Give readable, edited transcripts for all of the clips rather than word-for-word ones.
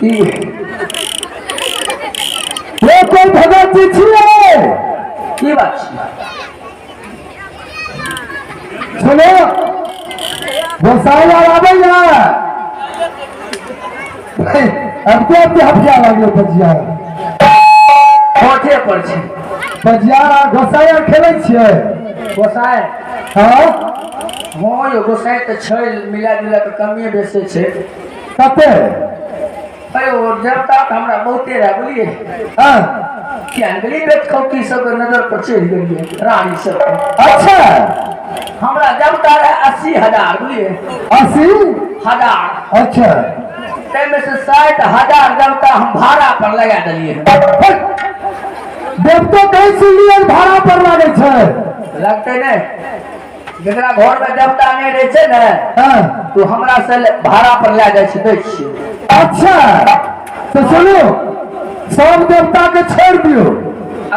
की ये कोई भगत जी छियै? की बात छै? सुनो, गोसाई आर आबैया। अब तो अब हफिया लागलो बजिया। होठे पर छै। बजिया आ गोसाई आर खेलै छियै? गोसाई? हाँ। हँ यौ, गोसाई तऽ छै, मिला जुला कऽ कमिए बेसे छै। कते? अरे ओ देवता तऽ हमरा बहुते रहै, बुझलियै? हाँ। किया ने गेलियै बेटखौकी सबके नजर पर चढ़ि गेलियै, रानी सबके। अच्छा। हमरा देवता रहै 80,000, बुझलियै? 80,000? अच्छा। ताहिमे से 60,000 देवता हम भाड़ा पर लगा देलियै। देवतो कहै सुनलियै भाड़ा पर लागै छै। लगतै नहि? जकरा घर में देवता नहि रहै छै ने, हाँ। तो हमरा से भाड़ा पर लए जाइ छै, दै छियै। अच्छा, तो सुनू, सब देवता के छोड़ दियौ।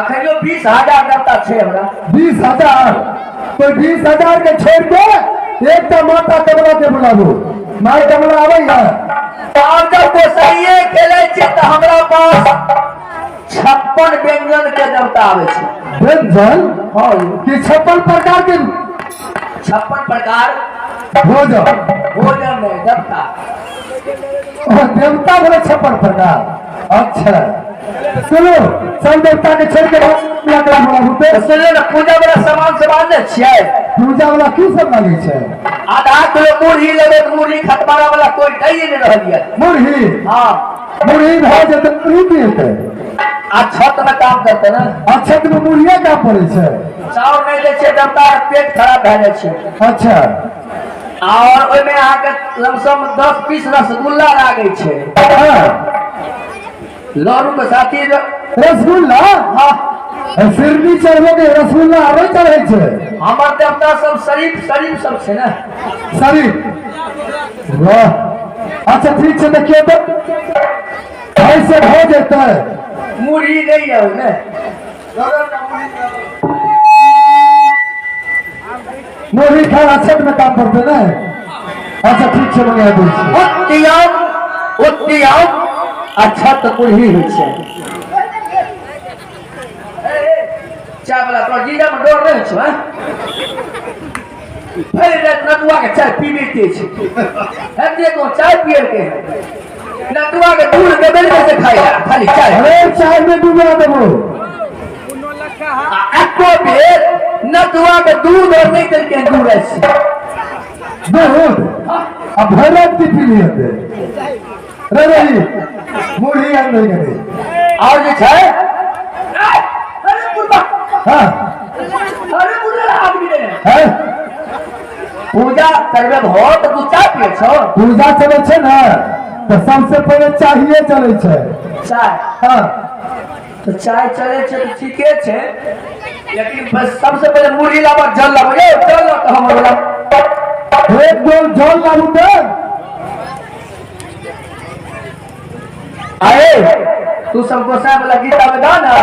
अखनियो 20,000 देवता छै हमरा। 20,000? तो 20,000 के छोड़ के एकटा माता कमला के बुलाबू। माय कमला आबै है? आब जब गोसाइये खेलै छै तऽ हमरा पास 56 व्यंजन के देवता आबै छै। व्यंजन? हँ। कि 56 प्रकार के? 56 प्रकार भोजन। भोजन नहि, देवता। ओ, देवता बोले 56 प्रकार। अच्छा सुनो, सब देवता के छोड़ के कमला के बुलाबू। तऽ तो सुनलियै ने, पूजा वाला सामान सब आनने छियै? पूजा वाला की सब लागै छै? आधा किलो मुरही लेबै तऽ मुरही खतमारा वाला कोई दैये नहि रहल यऽ। मुरही? हँ। मुरही भऽ जेतै, मुरही की हेतै? आ छत में काम करते ने। अच्छा, तऽ मुरहिए काम पड़ै छै? चाउर नहि दै छियै देवता, पेट खराब भए जाइ छै। अच्छा। और ओहिमे अहाँके लमसम 10 पीस रसगुल्ला लागै छै। हाँ। लड़ू के साथी। रसगुल्ला? हाँ। सिरनी चढ़बो के रसगुल्ला आबै चढ़ै छै? हमर देवता सब शरीफ शरीफ सब छै ने। शरीफ, वाह। अच्छा ठीक छै, देखियौ तऽ ऐसे भऽ जेतै। मुरही नहि यऽ ओहिमे। मुरही खाना छठ में काम पड़तै ने। अच्छा ठीक छै, मंगा दै छी। उत्तियम उत्तियम अच्छा तऽ मुरही होइ छै। चाय वाला, तोरा जीजा में डर नहि छौ? हैं, भरि राति नटुआ के चाय पीबिते छै। है देखो, चाय पिए के है, नटुआ के दूध देबे नहि से खाइ खाली चाय। अरे, चाय में डुबा देबो। आ एको बेर नटुआ के दूध और नहि देलकै हन दूध से। दूध? आ भरि राति की पी लियै रे? रे, मुरही आन दै कनी। और जे छै, अरे बुढ़बा। हाँ। अरे बुढ़ा आदमी रे। है। पूजा करबे भो तऽ तू चाय पिए छौ? पूजा चलै छै ने तऽ सबसे पहिले चाहिए चलै छै। चाय? हाँ। तऽ चाय चलै छै तऽ ठीके छै, लेकिन बस सबसे पहिले मुरही लाबऽ, जल लाबऽ। यौ, जल लाबऽ तऽ हमर वाला। एक डोल जल लाबू तऽ। अरे, तू सब गोसाई वाला गीत आबे गा ना।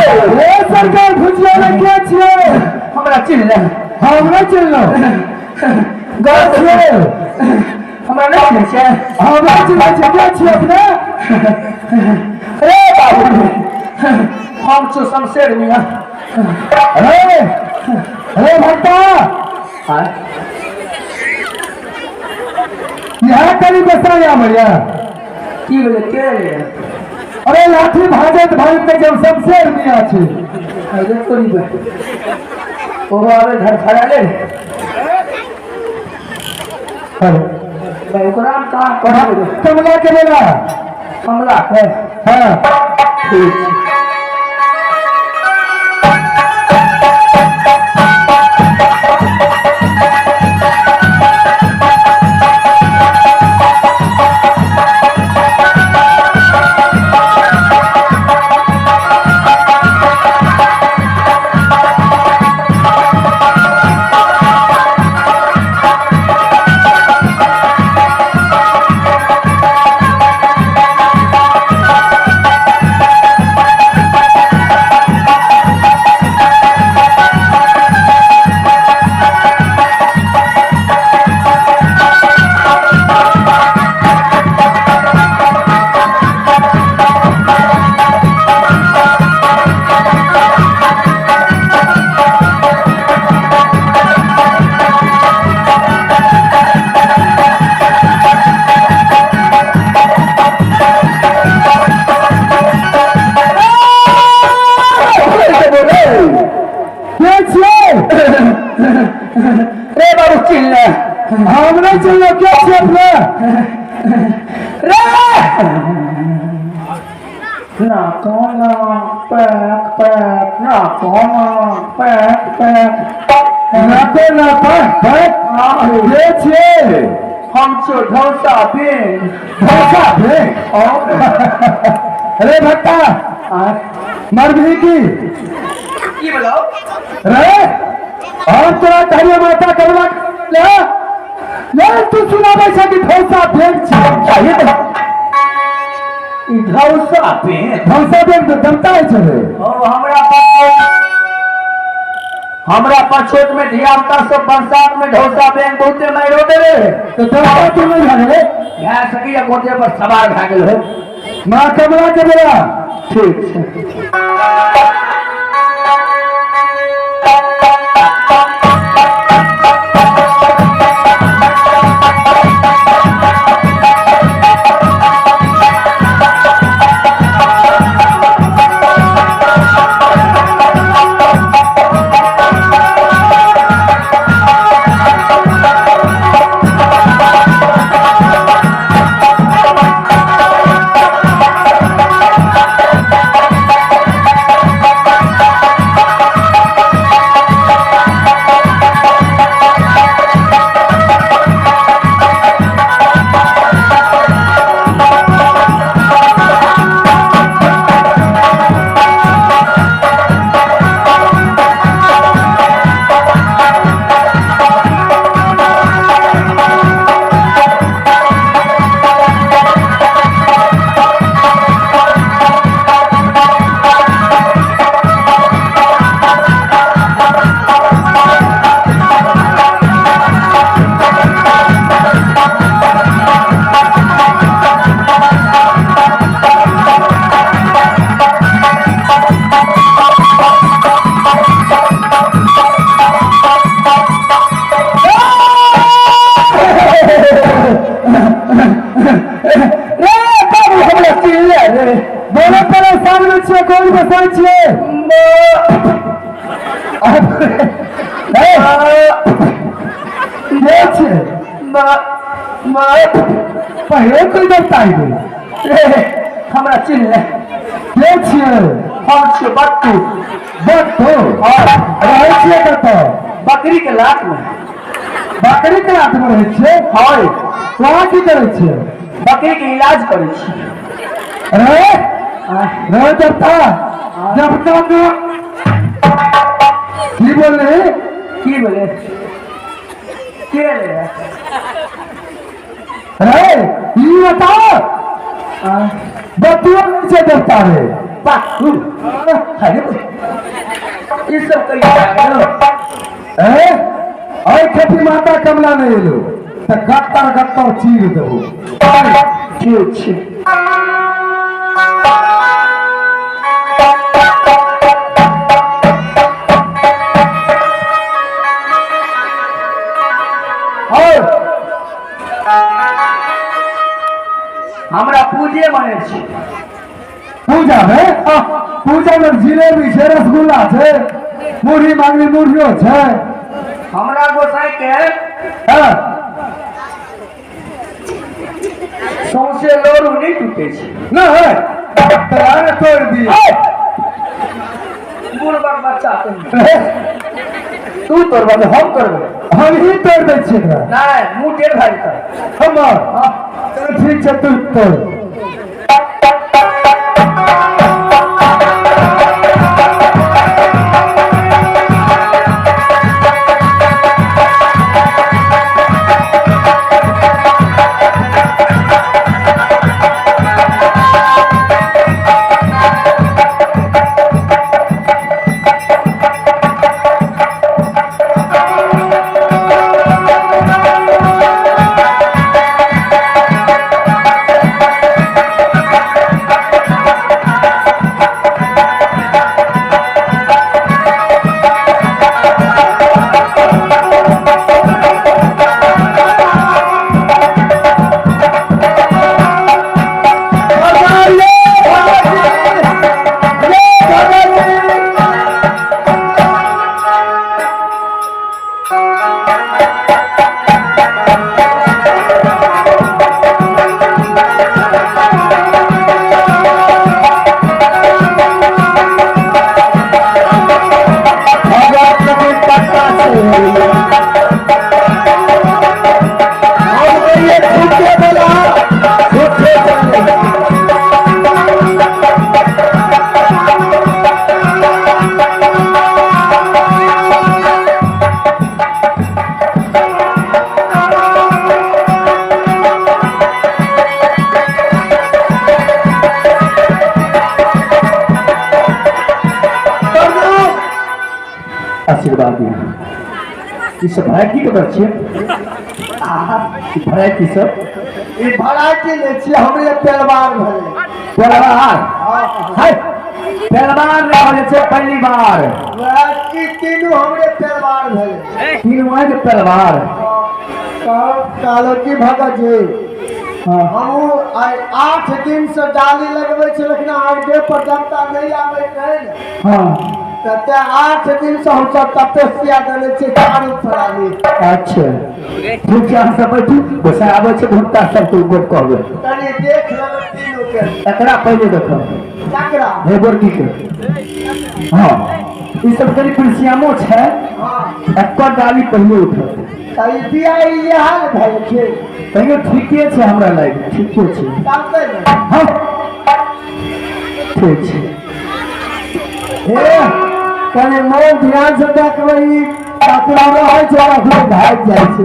ए सरकार भुजिया ले के छियै? हमरा चिन्ह ले। हम नहि चिन्हलहुँ। गलत छियै? हमरा नहि चिन्है छियै? हम नहि चिन्है छियै, के छियै अपने? रे बाबू, हम छी शमशेर मियाँ। अरे अरे भक्ता, यहाँ कनी बसा आबैया। की भेलै? के रे? अरे लाठी भाजत भाजत जब शमशेर मियाँ छै। अरे तोरी बे, ओहो आबे धड़फड़ाले। भाई ओकरा हम कहाँ करबै? कमला के बेला। कमला के? हाँ। ठीक छै। के छियै? रे बाबू, चिन्ह ले। हम नहि चिन्हलहुँ, के छियै अपने? रे ना कोना पैक पैक, ना कोना पैक पैक। नाको ना पैक पैक? के छियै? हम छियौ ढौसा बेंग। ढौसा बेंग? अरे भक्ता, मरबही की? की बोलो? रे हम तोरा कहलियै माता कमला ले ले, तू सुनाबै छै कि ढौसा बेंग छै। ई ढौसा बेंग? ढौसा बेंग तऽ दमता छै रे। ओ हमरा पछोट में धिया पुता सब बरसात में ढौसा बेंग बहुते मारियो देले। तऽ दमता तू नहि भए गेलै? भए सकैया गोटे पर सवार भए गेल हो। माँ कमला के बेला। ठीक छै। रे बाबू, हमरा चिल्ले रे। बोले परेशान में छियै, कोन बसै छियै? के छियै? पहिले कोई देवता आइ रे, हमरा चिन्ह ले। के छियै? हम छियै बट्टू। बट्टू? हाँ। रहै छियै कतऽ? बकरी के लात में। बकरी के लात में रहै छियै? हाँ। वहाँ की करै छियै? बकरी के इलाज करै छियै। रे रे देवता, देवता के की बोलले? की बोले? के रे? रे ई बताओ, बतुआ नहीं छै देवता रे। वाह अरे ई सब कहिया ए अय खेती माता कमला नहीं एलो त गत्तर गत्तर चीर देबो। ठीक छै। और हमरा पूजे माने छी। पूजा में पूजा में जिलेबी छै, रसगुल्ला छै, मुरही मांगली मुरहियो छै। हमरा गोसाई के हाँ सौंसे लोरू नहीं टूटे छै। नहीं तोरा तोड़ दिए। बुढ़बक बच्चा तू तोड़बे हम तोड़बे। हम ही तोड़ दै छियै एकरा। नहीं मुँह टेढ़ भए जेतै। हमर चल ठीक छै तू तोड़। आशीर्वाद दिया। ई सब वैरायटी के बच्चे वैरायटी सब ई वैरायटी ले छी हमरे परिवार भेलै। परिवार है परिवार ने होले छै पहली बार। वैरायटी तीनू हमरे परिवार भेलै। तीनू है के परिवार। कहलो की भगत जी हमहूँ आइ 8 दिन से डाली लगबै छी लेकिन आगे पर जनता नहीं आबै रहै ने। हाँ त 8 दिन से हम सब तपस्या देने छी चारू प्राणी। अच्छा ठीक छै अहाँ सब बैठू गोसाई आबै छै भुट्टा सब के गोप कहबै। कनी देख लेबै तीनू के। एकरा पहिले देखब। ककरा? हे गोरकी के। हाँ ई सब कनी प्रिसियामो छै। हाँ एकर डाली पहिले उठत। त ई बियाह इएह ने भेल छै। तैयो ठीके छै हमरा लागि ठीके छै। चलतै ने? हाँ ठीक छै। हे कनी मोन ध्यान से देखबै ई ककरो रहै छै ककरो भागि जाइ छै।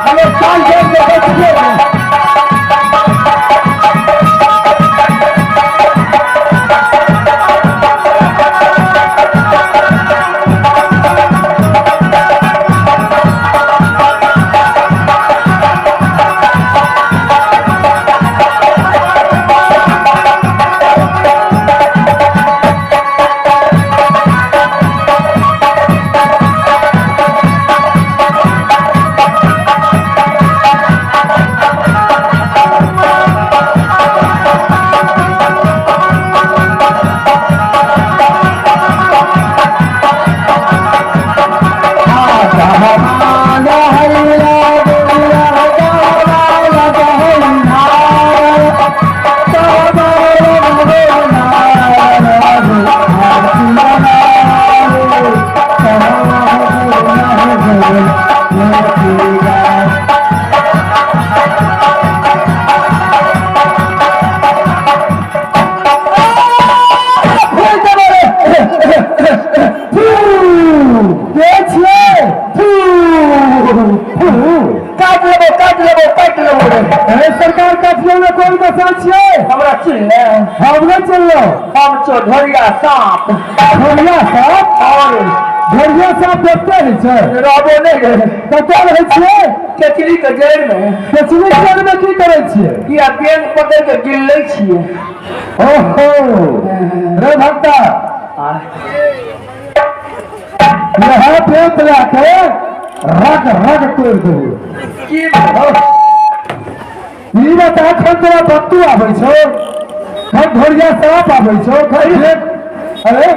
हमे चल जाइए बैठिए ने। छौ ढोरिया साँप। ढोरिया साँप? और ढोरिया साँप देवते होइ छै? रहबो नहि गे। कतऽ रहै छियै? केचली के जड़ि मे। केचली जड़ि मे की करै छियै? किया बेंग पकड़ि के गिल लै छियै। ओहो रे भक्ता, यहाँ बेंत लए के रग रग तोड़ि देबै। की भेल? ई बता, एखन तोरा बत्तू आबै छौ, खन ढोरिया साँप आबै छौ, खन अरे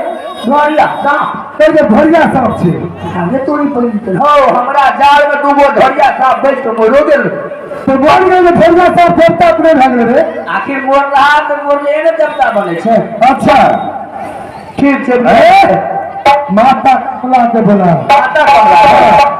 ढोरिया साँप? तोर जे ढोरिया साँप छै। अरे तोरी पड़ी हो, हमरा जाल में दूगो ढोरिया साँप बैठ के मरो गेल। तो बोल गेल जे ढोरिया साँप देवता अपने भए गेलै रे। आखिर मोर रहा तऽ मोरले ने देवता बनै छै। अच्छा ठीक छै। अरे माता कमला के बोला। माता कमला।